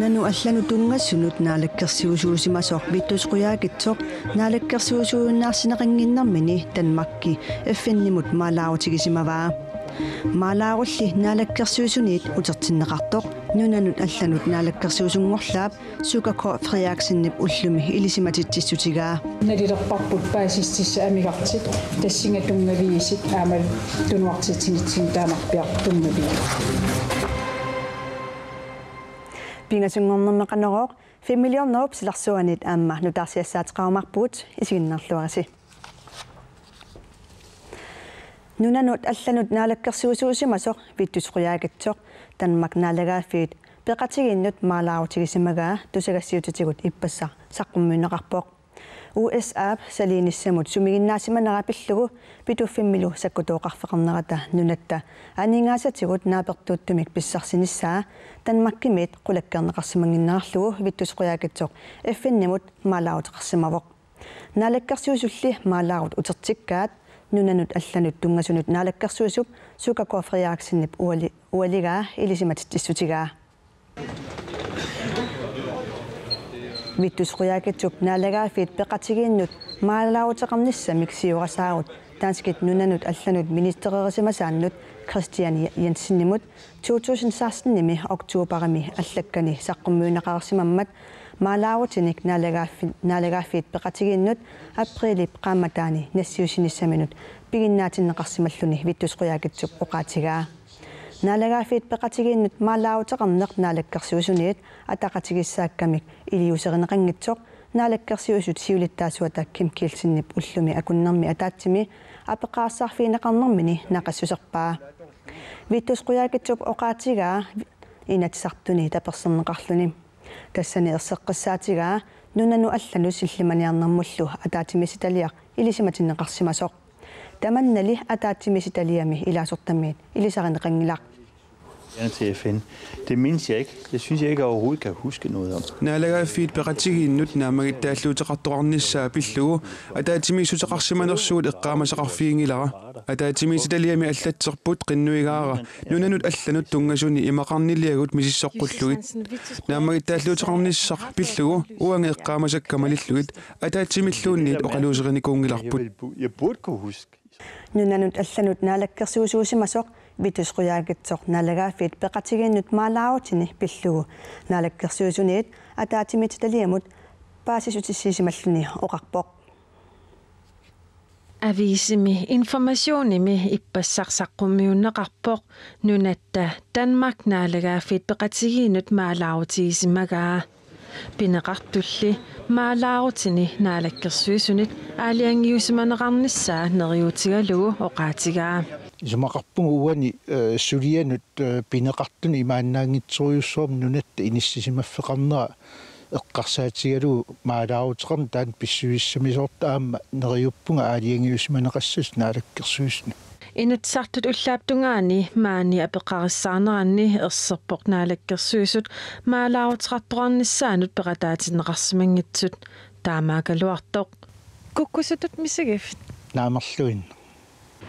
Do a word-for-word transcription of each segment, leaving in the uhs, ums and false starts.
Nunanut allanut tunngasunut naalakkersuisuusimasoq Vittus Qujaukitsoq naalakkersuisuunnaarsineqannginnermini Danmarki F N-imut maalaarutigisimavaa. Maalaarulli naalakkersuisuniit utertinneqartoq nunanut allanut naalakkersuisunngorlaap Suka K. Frederiksenip ullumi ilisimatitsissutigaa. Nalilerparput paasissutissat amigartut tassunga tunngavigisut aamma tunuartitsinitsinni tamarpiaq tunngavigisut. Pingasunngornermi Qanorooq, filmiliornerup silarsuanit aamma nutaarsiassaateqarumaarpugut, isiginnaarluarisi. Nunanut allanut naalakkersuisuusimasoq Vittus Qujaukitsoq Danmarkip naalagaaffiit peqatigiinnut maalaarutigisimagaa tusagassiuutitigut ippassaq saqqummiunneqarpoq. U S A-p saliinissamut sumiginnaasimanera pillugu Pituffimmilu sakkutooqarfeqarnerata nunatta aningaasatigut naapertuuttumik pissarsinissaa Danmarkimiit qulakkeerneqarsimannginnerarlugu Vittus Qujaukitsoq F N-imut maalaaruteqarsimavoq. Naalakkersuisulli maalaarut utertikkaat nunanut allanut tunngasunut naalakkersuisup Suka K. Frederiksenip uali-, ualigaa ilisimatitsissutigaa. Vittus Qujaukitsup naalagaaffiit peqatigiinnut maalaaruteqarnissamik siorasaarut danskit nunanut allanut ministererisimasaannut Kristian Jensenimut to tusind seksten-imi oktoberimi allakkani saqqummiunneqarsimammat maalaarutinik naalagaaffi-, naalagaaffiit peqatigiinnut aprilip qaammataani nassiussinissaminut piginnaatinneqarsimalluni Vittus Qujaukitsup oqaatigaa. Naalagaaffiit peqatigiinnut maalaaruteqarneq naalakkersuisuniit ataqatigiissaakkamik iliuuserineqanngitsoq naalakkersuisut siulittaasuata Kim Kielsenip ullumi akunnermi ataatsimi apeqqarissaarfigineqarnermini naqissuserpaa. Vittus Qujaukitsup oqaatigaa Inatsisartuni taperserneqarluni. Tassani erseqqissaatigaa nunanut allanut sillimaniarnermullu ataatsimiititaliaq ilisimatinneqarsimasoq. Tamannali ataatsimiititaliami ilaasortamiit ilisarineqanngilaq. Gerne til F N. Det mindes jeg ikke. Det synes jeg ikke, jeg overhovedet kan huske noget om. Naalagaaffiit peqatigiinnut naammagittaalluuteqartoqarnissaa pillugu ataatsimiissuteqarsimanersugut eqqaamasaqarfiginngilara. Ataatsimiititaliami allatserput qinnuigaara nunanut allanut tunngasuni imaqarniliagut misissoqqullugit. Naammagittaalluuteqarnissaq pillugu uanga eqqaamasakka malillugit ataatsimilluunniit oqaluuserinikuunngilarput. Jeg burde kunne huske. Nunanut allanut naalakkersuisuusimasoq Vittus Qujaukitsoq naalagaaffiit peqatigiinnut maalaarutini pillugu naalakkersuisuniit ataatsimiititaliamut paasissutissiisimalluni oqarpoq. Aviisimi Informationimi ippassaq saqqummiunneqarpoq nunatta Danmarkip naalagaaffiit peqatigiinnut maalaarutigisimagaa. Pineqartulli maalaarutini naalakkersuisunit aalajangiussimaneqarnissaa neriuutigalugu oqaatigaa. Isumaqarpunga uani, eh, sulianut, eh, pineqartunut imaannaanngitsorujussuarmik nunatta inissisimaffeqarnera eqqarsaatigalugu maalaaruteqarneq taanna pissusissamisoortoq aamma neriuppunga aalajangiussimaneqassasut naalakkersuisuni. Inatsisartut ullaap tungaani maani apeqqarissaarneranni erserpoq naalakkersuisut maalaaruteqartoqarnissaannut peqataatinneqarsimanngitsut, taamaakkaluartoq. Kukkusutut misigiffit? Naamerluinnaq.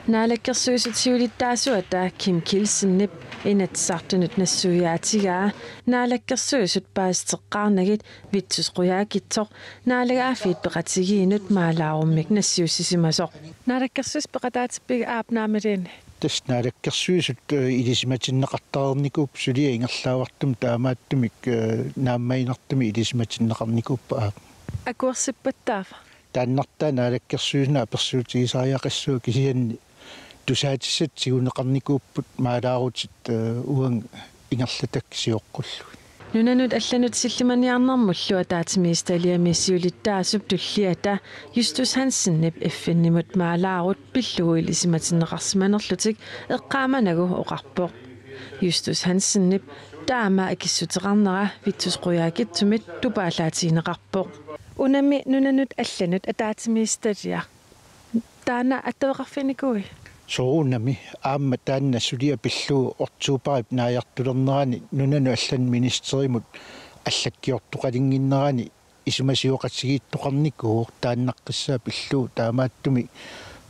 Naalakkersuisut siulittaasuata Kim Kielsenip Inatsisartunut nassuiaatigaa naalakkersuisut paasiteqqaarnagit Vittus Qujaukitsoq naalagaaffiit peqatigiinnut maalaarummik nassiussisimasoq. Naalakkersuisut peqataatippigit aap naamiliini? Tassa naalakkersuisut, eh, ilisimatinneqartareernikuupput suliaq ingerlaavartumik taamaattumik, eh, naammaginartumik ilisimatinneqarnikuupput aap. Akuersippat taava? Taannartaa naalakkersuisunut apersuutigisariaqassaaq kisianni tusaatissatut tiguneqarnikuupput maalaarutit, eh, uanga ingerlatakka sioqqullugit. Nunanut allanut sillimaniarnermullu ataatsimiititaliami siulittaasup tulliata Justus Hansenip F N-imut maalaarut pillugu ilisimatinneqarsimanerlutik eqqaamanagu oqarpoq. Justus Hansenip taama akissuteqarnera Vittus Qujaukitsumit tupaallaatigineqarpoq. Unami nunanut allanut ataatsimiititaliaq. Taanna attaveqarfiginikuuiuk? Soorunami aamma taanna suliaq pillugu oktoberip naajartulernerani nunanut allanut ministerimut allakkiortoqalinnginnerani isumasioqatigiittoqarnikuuvoq taannaqqissaaq pillugu taamaattumik,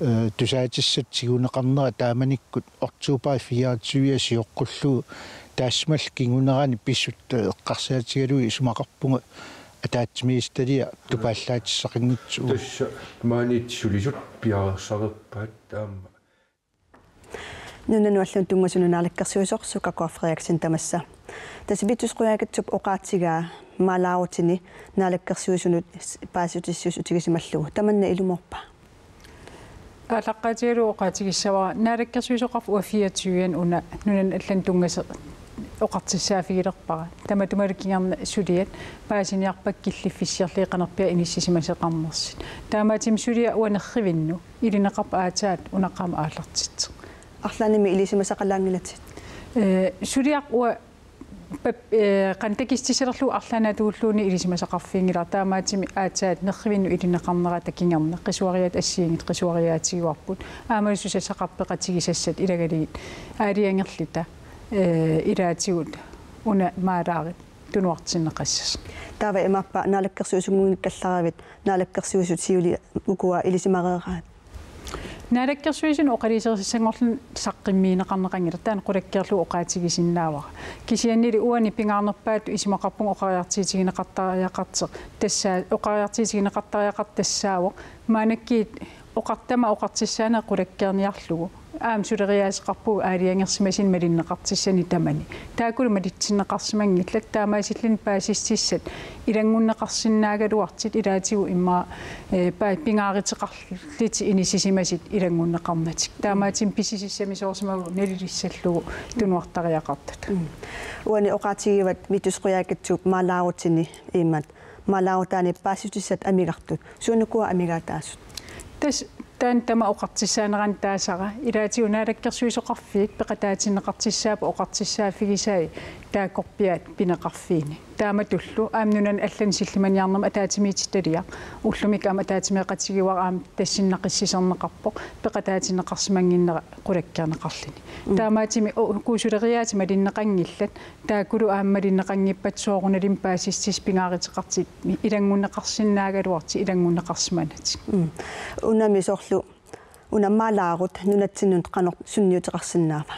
eh, tusaatissatut tiguneqarnera taamanikkut oktoberip fireogtyve sioqqullugu Taassumalu kingunerani pissutsit eqqarsaatigalugit isumaqarpunga ataatsimiititaliaq tupaallaatissaqanngitsoq. Tassa maani sulisut piareersarpaat aamma. Nunanut allanut tunngasunut naalakkersuisoq Sukakuaq Frederiksen tamassa. Tassa Vittus Qujaukitsup oqaatigaa maalaarutini naalakkersuisunut paasissutissaq utigisimallugu. Tamanna ilumoorpa? Aallaqqaatigalugu oqaatigissavara naalakkersuisoqarfik uanga fireogtyve una nunanut allanut tunngasoq oqartussaaffigilerpara. Tamatumalu kingorna suliat paasiniarpakka killiffissiorlugit qanorpiaq inissisimasoqarnersut. Taamaattumik suliaq uanga nerrivinnut ilineqarpoq aatsaat una aamma aallartitseq. Arlaannimi ilisimasaqalaanngilatit? Ee, suliaq uanga pap-, ee, qanoq takissutissalerlugu arlaannaatulluunniit ilisimasaqarfiginngilara, taamaattumik aatsaat nerrivinnut ilineqarnerata kingorna qisuariaat assigiinngitsut qisuariaatigaarput. Aammalu susassaqarput peqatigisassat ilagalugit aalajangerluta, ee, ilaatigut una maalaarit tunuartinneqassasoq. Taava imaappa naalakkersuisunnguunikkallaravit naalakkersuisut siuliani ukua ilisimareeraat? Naalakkersuisunut oqaluuserisassanngorluni saqqummiunneqarneqanngilaq, taanna qulakkeerlugu oqaatigisinnaavara. Kisiannili uani pingaarnerpaatut isumaqarpunga oqariartuutigineqartariaqartoq tassaa-, oqariartuutigineqartariaqartoq tassaavoq maannakkut oqartama oqartussaaneq qulakkeerniarlugu. Aamma suleriaaseqarpugut aalajangersimasuni malinneqartussanut tamani. Taakkulu malitsinneqarsimanngillat, taamaasilluni paasissutissat ilanngunneqarsinnaagaluartut ilaatigut immaqa, ee, pa-, pingaaruteqarlutik inissisimasut ilanngunneqarnatik. Taamaattumik pisisissamisoorsimavugut nalilissallugu tunuartariaqartut. Mm. Uani oqaatigivat Vittus Qujaukitsup maalaarutini imaat maalaarutaani paasissutissat amigartut. Suunukua amigaataasut? Tassa taanna tamaat oqartussaanerani taasara, ilaatigut naalakkersuisoqarfiit peqataatinneqartussaapput oqartussaaffigisai taakkorpiaat pineqarfiini. Taamatullu aamma nunanut allanut sillimaniarnermut ataatsimiititaliaq ullumikkut aamma ataatsimeeqatigiuara, aamma tassuuna qissuserneqarpoq peqataatinneqarsimannginnera qulakkeerneqarluni. Mm. Taamaattumik u-, uku suleriaatsut malinneqanngillat, taakkulu aamma malinneqanngippat soorunalimi paasissutissat pingaaruteqartut ilanngunneqarsinnaagaluartut ilanngunneqarsimanatik. Mm. Unami soorlu una maalaarut nunatsinnut qanoq sunniuteqarsinnaava?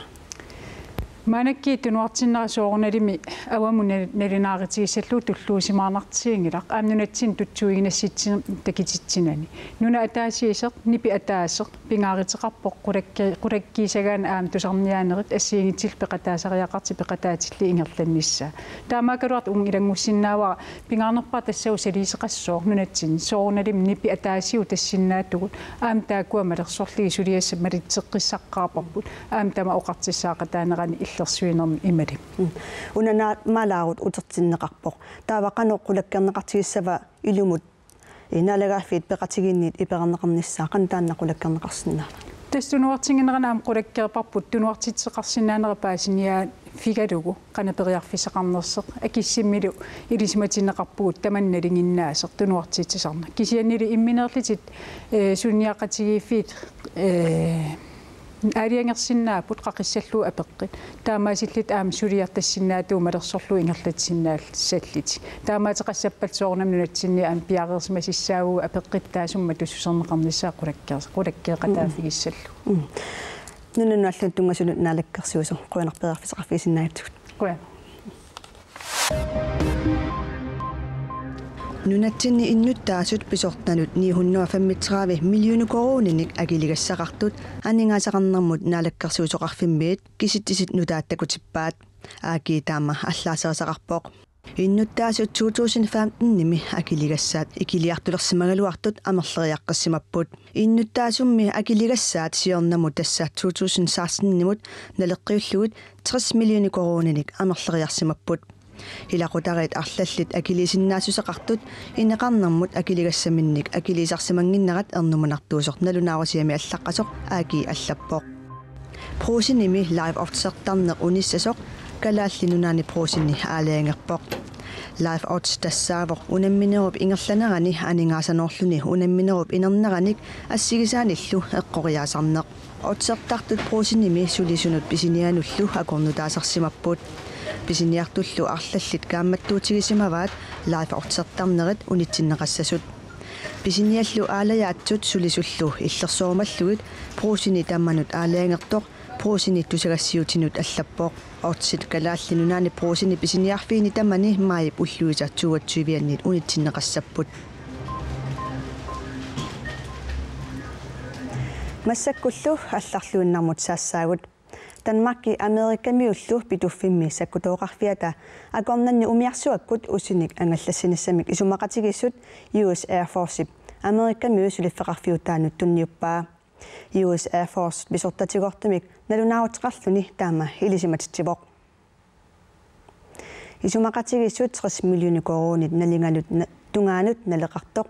Maannakkut tunuartinnera soorunalimi avammut nal-, nalunaarutigissallugu tulluusimaarnartiginngilaq, aamma nunatsinni tutsuiginassutsimik takutitsinani. Nunat ataasiisoq, nipi ataaseq, pingaaruteqarpoq qulakki-, qulakkiissagaanni aamma tusarniaanerit assigiinngitsullu peqataasariaqartut peqataatillugit ingerlannissaat. Taamaakkaluartoq uunga ilanngussinnaavara, pingaarnerpaaq tassaavoq saliisoqassooq nunatsinni, soorunalimi nipi ataasiuut tassinnaatigut, aamma taakkua malersorlugit suliassat malitseqqissaqqaarparput, aamma tamaat oqartussaaqataanerani illersuinermi imaluunniit. Mm. Una na-, maalaarut utertinneqarpoq. Taava qanoq qulakkeerneqartigissava ilumut, ee, naalagaaffiit peqatigiinniit iperarneqarnissaa, qanoq taanna qulakkeerneqarsinnaava? Tassa tunuartinnginnerani aamma qulakkeerparput tunuartitseqarsinnaanera paasiniaaffigalugu qanoq periarfissaqarnersoq, akissummillu ilisimatinneqarpugut tamanna nalinginnaasoq tunuartitsisarneq. Kisiannili imminerlutit, ee, sunniaqatigiiffiit, ee, aalajangersinnaapput qaqissallugu apeqqut. Taamaasillutik aamma suliaq tassinnaatigut malersorlugu ingerlatsisinnaassallutik. Taamaateqassappata soorunami nunatsinni aamma piareersimasussaavugut apeqqutit taassuma matussuserneqarnissaat qulakkeer-, qulakkeeqataaffigissallugu. Mm. Nunanut allanut tunngasunut naalakkersuisoq, qujanaq periarfissaqarfigisinnaagatsigut. Qujanaq. Nunatsinni innuttaasut pisortanut ni hundrede og femogtredive millioner koruuninik akiligassaqartut aningaasaqarnermut naalakkersuisoqarfimmiit kisitsisit nutaat takutippaat. A G taama allaaserisaqarpoq. Innuttaasut to tusind femten-imi akiligassaat ikiliartulersimagaluartut amerleriaqqissimapput. Innuttaasummi akiligassaat siornamut, tassa to tusind seksten-imut naleqqiullugit, tres millioner koruuninik amerleriarsimapput. Ilaqutariit arlallit akiliisinnaassuseqartut ineqarnermut akiligassaminnik akiliisarsimannginnerat ernumanartuusoq nalunaarusiami allaqqasoq A G allappoq. Brugsenimi live oddsartarneq unissasoq Kalaallit Nunaanni Brugseni aalajangerpoq. Live odds tassaavoq unamminerup ingerlanerani aningaasanoorluni unamminerup inerneranik assigisaanillu eqqoriaasarneq. Oddsartartut Brugsenimi sulisunut pisinianullu akornutaasarsimapput. Pisiniartullu arlallit kaammattuutigisimavaat live oddsartarnerit unitsinneqassasut. Pisiniallu aalajaatsut sulisullu illersorumallugit Brugseni tamanut aalajangertoq Brugsenit tusagassiuutinut allappoq. Oddset Kalaallit Nunaanni Brugsenit pisiniarfiini tamani maajip ulluisa toogtyve-anniit unitsinneqassapput. Massakkullu allarluinnarmut saassaagut. Danmarki Amerikamiullu Pituffimmi sakkutooqarfiata akornanni umiarsuakkut usinik angallassinissamik isumaqatigiissut U S Air Forcep Amerikamiut suliffeqarfiutaannut tunniuppaa. U S Air Force pisortatigoortumik nalunaarutiqarluni taama ilisimatitsivoq. Isumaqatigiissut tres millioner koruunit nalinganut na-, tungaanut naleqartoq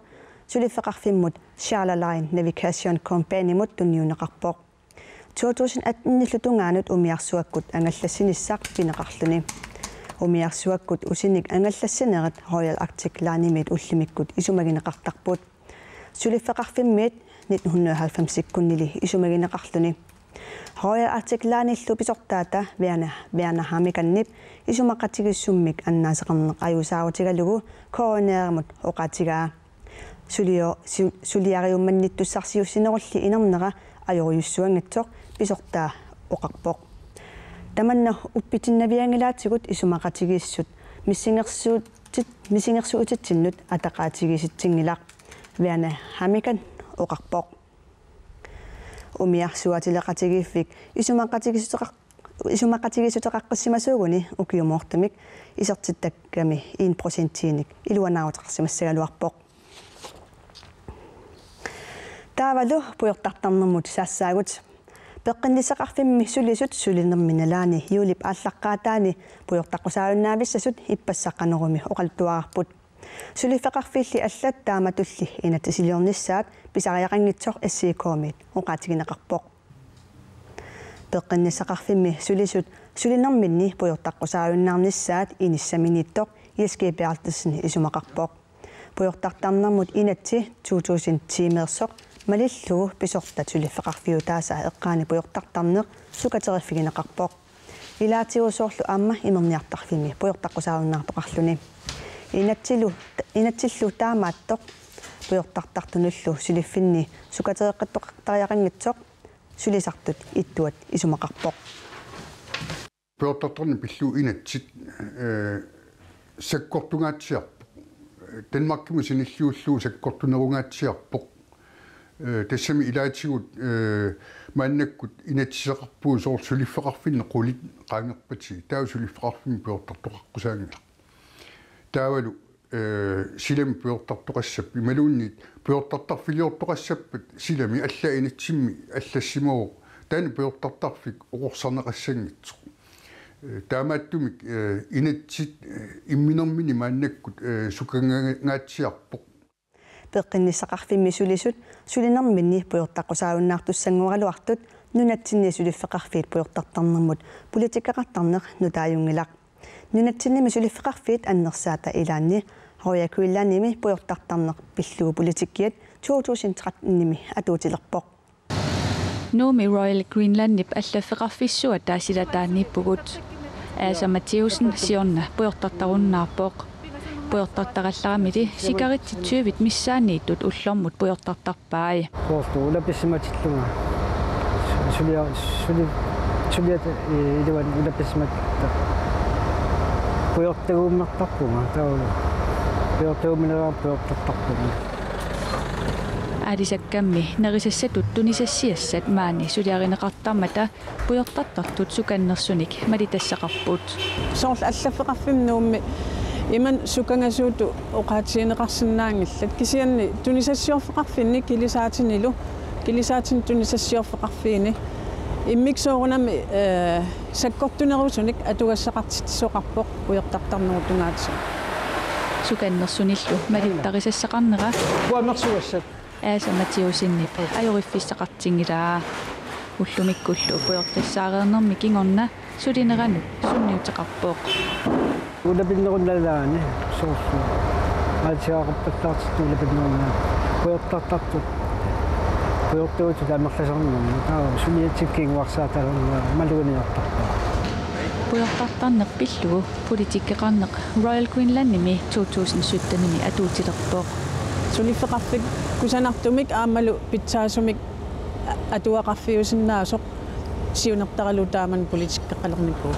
suliffeqarfimmut Charter Line Navigation Companymut tunniunneqarpoq. To tusind atten-illu tungaanut umiarsuakkut angallassinissaq pineqarluni. Umiarsuakkut usinik angallassinerit Royal Arctic Linemiit ullumikkut isumagineqartarput. Suliffeqarfimmiit nitten hundrede og halvfems-ikkunnili isumagineqarluni. Royal Arctic Linellu pisortaata Werner, Werner Hammikanip isumaqatigiissummik annaaseqarneq ajuusaarutigalugu K N R-imut oqaatigaa. Sulio-, su-, suliariummannittussarsiuussinerulli inernera ajorujussuanngitsoq, pisortaa oqarpoq. Tamanna uppitinnavianngilaatigut isumaqatigiissut missingersuutit-, missingersuutitsinnut ataqatigiissitsinngilaq, Werner Hammikan oqarpoq. Umiarsuatileqatigiiffik isumaqatigiissuteqar-, isumaqatigiissuteqaqqissimasuuguni ukiumoortumik isertittakkami en procentiinik iluanaaruteqarsimassagaluarpoq. Taavalu pujortartarnermut saassaagut. Peqqinnissaqarfimmi sulisut sulinermi nalaani juulip aallaqqaataani pujortaqqusaajunnaavissasut ippassaq Qanorumi oqaluttuararput. Suliffeqarfiilli allat taamatulli inatsisiliornissaat pisariaqanngitsoq S I K-miit oqaatigineqarpoq. Peqqinnissaqarfimmi sulisut sulinerminni pujortaqqusaajunnaarnissaat inissaminiittoq Jess G. Berthelsen isumaqarpoq. Pujortartarnermut inatsit to tusind tiimeersoq malillugu pisortat suliffeqarfiutaasa eqqaani pujortartarneq sukateriffigineqarpoq. Ilaatigut soorlu aamma imerniartarfimmi pujortaqqusaajunnaartoqarluni. Inatsilu, inatsillu taamaattoq pujortartartunullu suliffinni sukatereqqittoqartariaqanngitsoq sulisartut ittuat isumaqarpoq. Pujortartarneq pillugu inatsit, eh, sakkortungaatsiarpoq. Danmarkimut sanilliullugu sakkortunerungaatsiarpoq. Eh, tassami ilaatigut, eh, maannakkut inatsisaqarpugut soorlu suliffeqarfinni qulit qaangerpatigik. Taava suliffeqarfimmi pujortartoqaqqusaanngilaq. Taavalu, eh, silami pujortartoqassappat, imaluunniit pujortartarfiliortoqassappat silami, allaat inatsimmi allassimavoq. Taanna pujortartarfik oqorsarneqassanngitsoq. Eh, taamaattumik, eh, inatsit, eh, imminermini maannakkut, eh, sukangaatsiarpoq. Peqqinnissaqarfimmi sulisut sulinerminni pujortaqqusaajunnaartussanngoraluartut nunatsinni suliffeqarfiit pujortartarnermut politikkeqartarneq nutaajunngilaq. Nunatsinnimi suliffeqarfiit annersaata ilaanni Royal Greenlandimi pujortartarneq pillugu politikkiat to tusind tretten-imi atuutilerpoq. Nuummi Royal Greenlandip allaffeqarfissuata silataaniippugut. Aasa Mathiussen siorna pujortartarunnaarpoq. Pujortartarallaramili sikaritsit tyvit missaanniittut ullormut pujortartarpai. Soorlu ulapissimatillunga. Sulia-, suli-, suliat, eh, iluani ulapissimatilluta. Pujortaguummertarpunga, taava. Pujortaguummineraa pujortartarpunga. Aalisakkammi nerisassatut tunisassiassat maani suliarineqartarmata pujortartartut sukannersunik malitassaqarput. Soorlu allaffeqarfimmi Nuummi imannak sukangasuutut oqaatigineqarsinnaanngillat, kisianni tunisassiorfeqarfinni kilisaatinilu, kilisaatini tunisassiorfeqarfiini immikkuusoq soorunami, eh, sakkortunerusunik atugassaqartitsisoqarpoq pujortartarnerup tungaatigut. Sukannersunillu malittarisassaqarnera. Kuamersugassat. Aasa Mathiussenip ajoriffissaqartinngilaa. Ullumikkullu pujortassaareernermi kingorna sulineranut sunniuteqarpoq. Ulapinnerup nalaani soorlu. Aalsiaqarpallaartittup ulapinnerup nalaani. Pujortartartut. Pujortuutut amerlasarnermi. Taava suliatik kinguarsaatalernerat maluginiartarpaa. Pujortartarneq pillugu politikkeqarneq Royal Greenlandimi to tusind sytten-imi atuutilerpoq. Suliffeqarfik kusanartumik aammalu pitsaasumik atugaqarfiusinnaasoq Siunertaralugu taamani politikkeqqalernikuuvoq.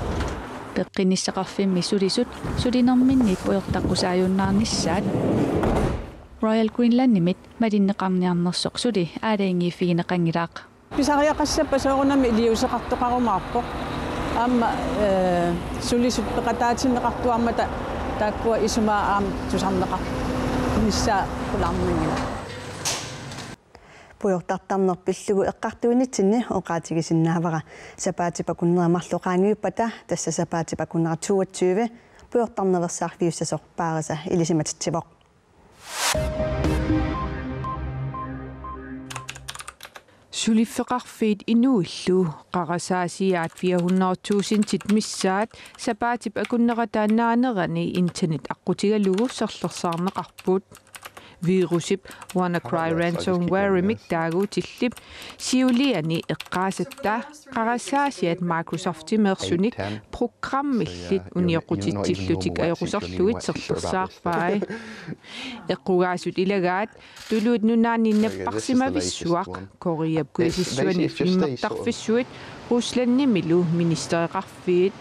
Peqqinnissaqarfimmi sulisut sulinerminni pujortaqqusaajunnaarnissaat Royal Greenlandimit malinneqarniarnersoq suli aalajangiiffigineqanngilaq. Pisariaqassappat soorunami iliuuseqartoqarumaarpoq. Aamma, eh, sulisut peqataatinneqartuarmata taakkua isumaa aamma tusarneqarnissaa pulaarnanngilaq. Pujortartarneq pillugu eqqartuinitsinni oqaatigisinnaavara. Sapaatip akunnera marluk qaangiuppata, tassa sapaatip akunnera toogtyve, pujortarnersaarfiussasoq paarisa ilisimatitsivoq. Suliffeqarfiit inuillu qarasaasiaat fire hundrede tusindit missaat sapaatip akunnerata naanerani internet aqqutigalugu serlersaarneqarput. Virusip WannaCry ransomwaremik taagutillip siuliani eqqaasatta qarasaasiat Microsoftimeersunik programmillit unioqqutitsillutik ajoquserlugit serlersaarpai. Eqqugaasut ilagaat Tuluit Nunaanni napparsimavissuaq, Koreap kuisissuani immertarfissuit, Ruslandimilu ministereqarfiit.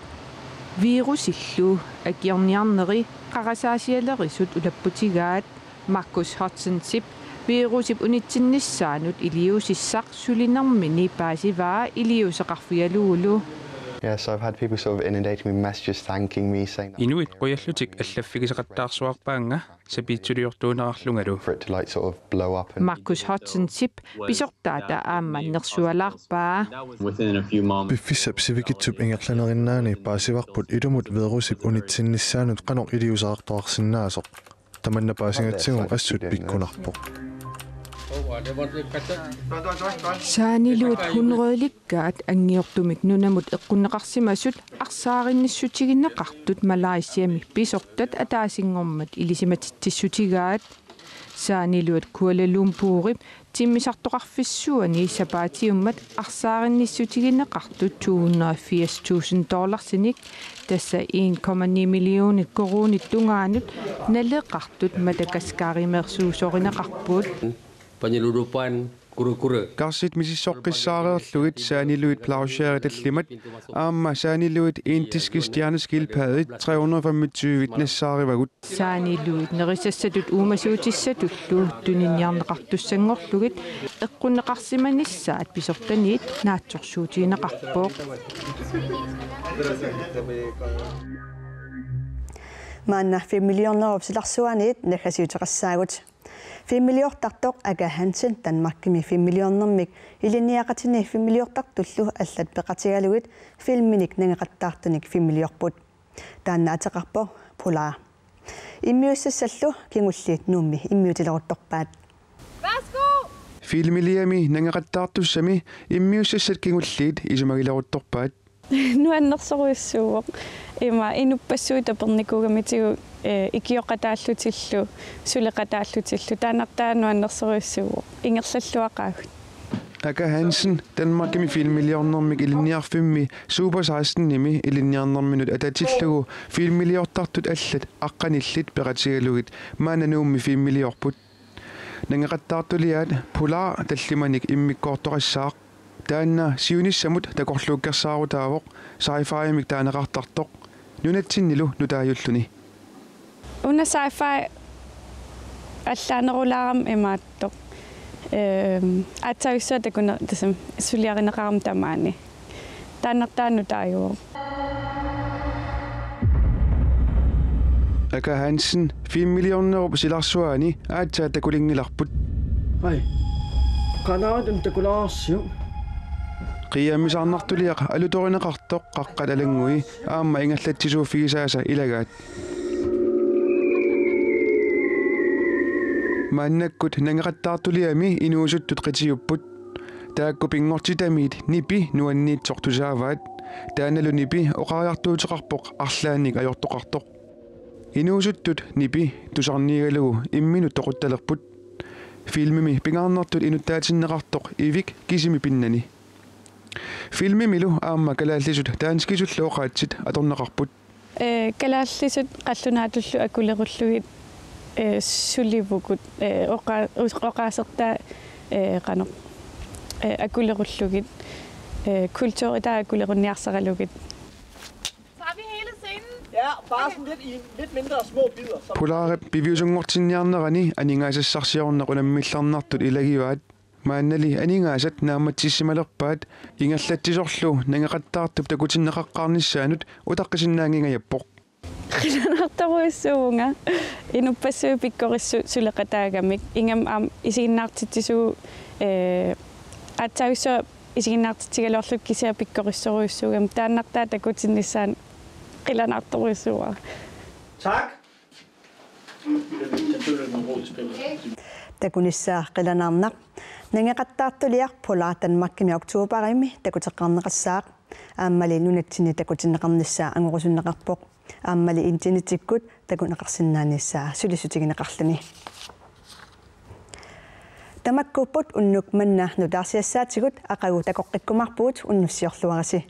Virusillu akiorniarneri qarasaasialerisut ulapputigaat. Marcus Hodgsonip virusip unitsinnissaanut iliuusissaq sulinermini paasivaa iliuuseqarfigalugulu. Yeah, so I've had people sort of inundating me with messages thanking me, saying that Inuit qujallutik allaffigisaqattaarsuarpaannga sapiitsuliortuunerarlungalu. for it to like sort of blow up and Marcus Hodgsonip pisortaata aamma nersualaarpaa. Within a few moments. Piffissap sivikitsup ingerlanerinnaani paasivarput ilumut virusip unitsinnissaanut qanoq iliuuseqartoqarsinnaasoq. Tamanna paasigatsigu assut pikkunarpoq. Saaniluit hundredelikkaat angiortumik nunamut eqqunneqarsimasut arsaarinnissutigineqartut Malaysiami pisortat ataasinngormat ilisimatitsissutigaat. Saaniluit Kuala Lumpurip timmisartoqarfissuani sapaatiummat arsaarinnissutigineqartut to hundrede og firs tusind dollarsinik, tassa en komma ni millionit koruunit tungaanut naleqartut Madagaskarimeersuusorineqarput. Penyeludupan kura-kura. Karsit misissoqqissaareerlugit saaniluit plausiarit tallimat aamma saaniluit indiske stjerneskildpaddet tre hundrede og femogtyve nassaarivagut. Saaniluit nerisassatut uumasuutissatullu tuniniarneqartussanngorlugit eqqunneqarsimanissaat pisortaniit naatsorsuutigineqarpoq. Maanna filmiliornerup silarsuaniit naggasiuteqassaagut. Filmiliortartoq Aka Hansen Danmarkimi filmiliornermik ilinniaqatini filmiliortartullu allat peqatigalugit filminik nangeqattaartunik filmiliorput. Taanna ateqarpoq Polar. Immiussissallu kingulliit Nuummi immiutileruttorpaat. Filmiliami nangeqattaartussami immiussissat kingulliit isumagileruttorpaat. Nuannersorujussuuvoq. Ima inuppassuit tapernikuugamitigu, eh, ikioqataallutillu, suleqataallutillu. Taannartaa nuannersorujussuuvoq. Ingerlalluaqaagut. Aka Hansen, Danmarkimi filmiliornermik ilinniarfimmi Super sekstenimi ilinniarnerminut atatillugu filmiliortartut allat aqqanillit peqatigalugit maanna Nuummi filmiliorput. Nangeqattaartuliaat Polar tallimanik immikkoortoqassaaq. Taanna siunissamut takorluukkersaarutaavoq sci-fi-mik taaneqartartoq nunatsinnilu nutaajulluni. Una sci-fi allaanerulaarami imaattoq. Ehm, aatsaavissua takuner-, tassami suliarineqarami tamaani. Taannartaa nutaajuvoq. Aka Hansen filmiliornerup silarsuani aatsaat takulinngilarput. Ai. Qanaatun takulaarsiuk. Qiiammisaarnartuliaq alutorineqartoq Qaqqat Alanngui aamma ingerlatsisuuffigisaasa ilagaat. Maannakkut nangeqattaartuliami inuusuttut qitiupput. Taakku pinngortitamiit nipi nuanniitsoq tusaavaat. Taannalu nipi oqariartuuteqarpoq arlaannik ajortoqartoq. Inuusuttut nipi tusarniigalugu imminut toquttalerput. Filmimi pingaarnertut inuttaatinneqartoq Ivik kisimi pinnani. Filmimilu aamma kalaallisut danskisullu oqaatsit atorneqarput. Eh, kalaallisut qallunaatullu akulerullugit, eh, sulivugut, eh, oqa-, us-, oqaasertaa, eh, qanoq, eh, akulerullugit, Øh, kulturi taakkulerunniarsaralugit. Tager vi hele scenen? Ja, bare sådan lidt i lidt mindre små bidder. Så Polarip piviusunngortinniarnerani aningaasassarsiorneq unammillarnartut ilagivaat. Maannali aningaasat naammatsissimalerpaat ingerlatsisorlu nangeqattaartup takutinneqaqqaarnissaanut utaqqisinnaanngingajappoq. Qilanaartorujussuuvunga. Inuppassuit pikkorissut suleqataagamik. Ingammik aamma isiginnaartitsisugut, øh, aatsaavissua isiginnaartitsigaluarluta kisianni pikkorissorujussuugami. Taannartaa takutinnissaanut qilanaartorujussuuara. Tak. Det er selvfølgelig en god spil. Takunissaa qilanaarnaq. Nangeqattaartuliaq Polar Danmarkimi oktobarimi takuteqqaarneqassaaq. Aammali nunatsinni takutinneqarnissaa angorusunneqarpoq. Aammali internetikkut takuneqarsinnaanissaa sulissutigineqarluni. Tamakkuupput unnuk manna nutaarsiassaatigut, aqagu takoqqikkumaarpugut, unnussiorluarisi.